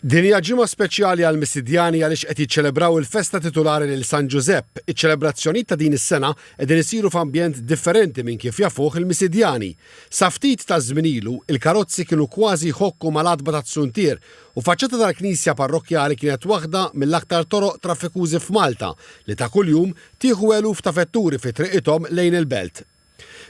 Din hija ġimgħa speċjali għall-Misidjani għaliex qed jiċċelebraw il-festa titulari lil San Ġużepp. Iċ-ċelebrazzjonijiet ta' din is-sena qegħdin isiru f'ambjent differenti minn kif jafuh il-Misidjani. Sa ftit taż-żmien ilu, il-karozzi kienu kważi jħokku mal-għatba tat-Suntier u faċċata tal-knisja parrokkjali kienet waħda mill-aktar toroq traffikużi f'Malta li ta' kuljum tieħu eluf ta' vetturi fi triqithom lejn il-Belt.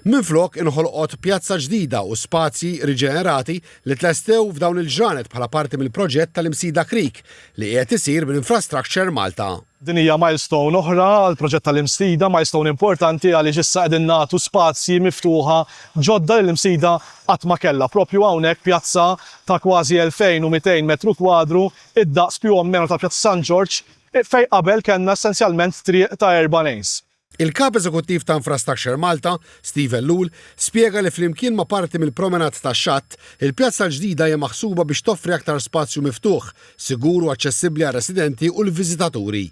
Minflok inħolqot pjazza ġdida u spazji riġenerati li tlestew f'dawn il-ġranet bħala parti mill-proġett tal-Imsida Creek li qiegħed isir minn Infrastructure Malta. Din hija milestone oħra għall-proġett tal-Imsida, milestone importanti għaliex issa qegħdin nagħtu spazji miftuħa ġodda li l-Imsida qatt ma kellha. Proprju hawnhekk pjazza ta' kważi 2,200 metru kwadru, id-daqs più o meno tal-Pjazza San Ġorġ, fejn qabel kellna essenzjalment triq ta' erba' lanes. Il-Kap Eżekuttiv ta' Infrastructure Malta, Steve Ellul, spjega li flimkien ma' parti mill-promenade tax-xatt, il-pjazza l-ġdida hija maħsuba biex toffri aktar spazju miftuħ, sigur u aċċessibbli għar-residenti u l-viżitaturi.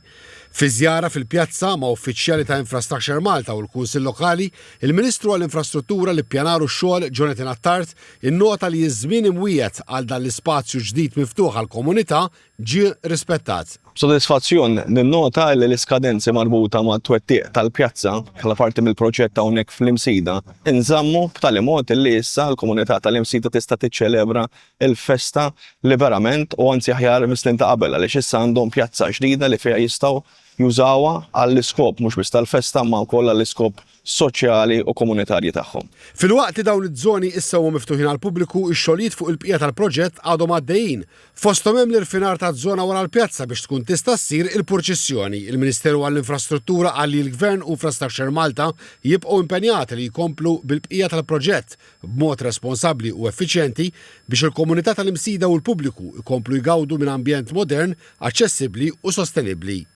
Fi żjara fil-pjazza ma' uffiċjali ta' Infrastructure Malta u l-Kunsill Lokali, il-Ministru għall-Infrastruttura, l-Ippjanar u x-Xogħol Jonathan Attard innota li ż-żmien imwiegħed għal dan l-ispazju ġdid miftuħ għall-komunità ġie rispettat. B'sodisfazzjon ninnota li l-iskadenzi marbuta mat-twettiq tal-pjazza bħala parti mill-proġett hawnhekk fl-Imsida nżammu b'tali mod li issa l-komunità tal-Imsida tista' tiċċelebra l-festa liberament u anzi aħjar mis-snin ta' qabel għaliex issa għandhom pjazza ġdida li fiha jistgħu jużawha għall-iskop mhux biss tal-festa imma wkoll għall-iskop soċjali u komunitarji tagħhom. Filwaqt li dawn iż-żoni issa huma miftuħin għall-pubbliku, ix-xogħlijiet fuq il-bqija tal-proġett għadhom għaddejjin. Fosthom hemm l-irfinar taż-żona wara l-pjazza biex tkun tista' ssir il-purċissjoni. Il-Ministeru għall-Infrastruttura qal li l-Gvern u Infrastructure Malta jibqgħu impenjati li jkomplu bil-bqija tal-proġett b'mod responsabbli u effiċjenti biex il-komunità tal-Imsida u l-pubbliku jkomplu jgawdu minn ambjent modern, aċċessibbli u sostenibbli.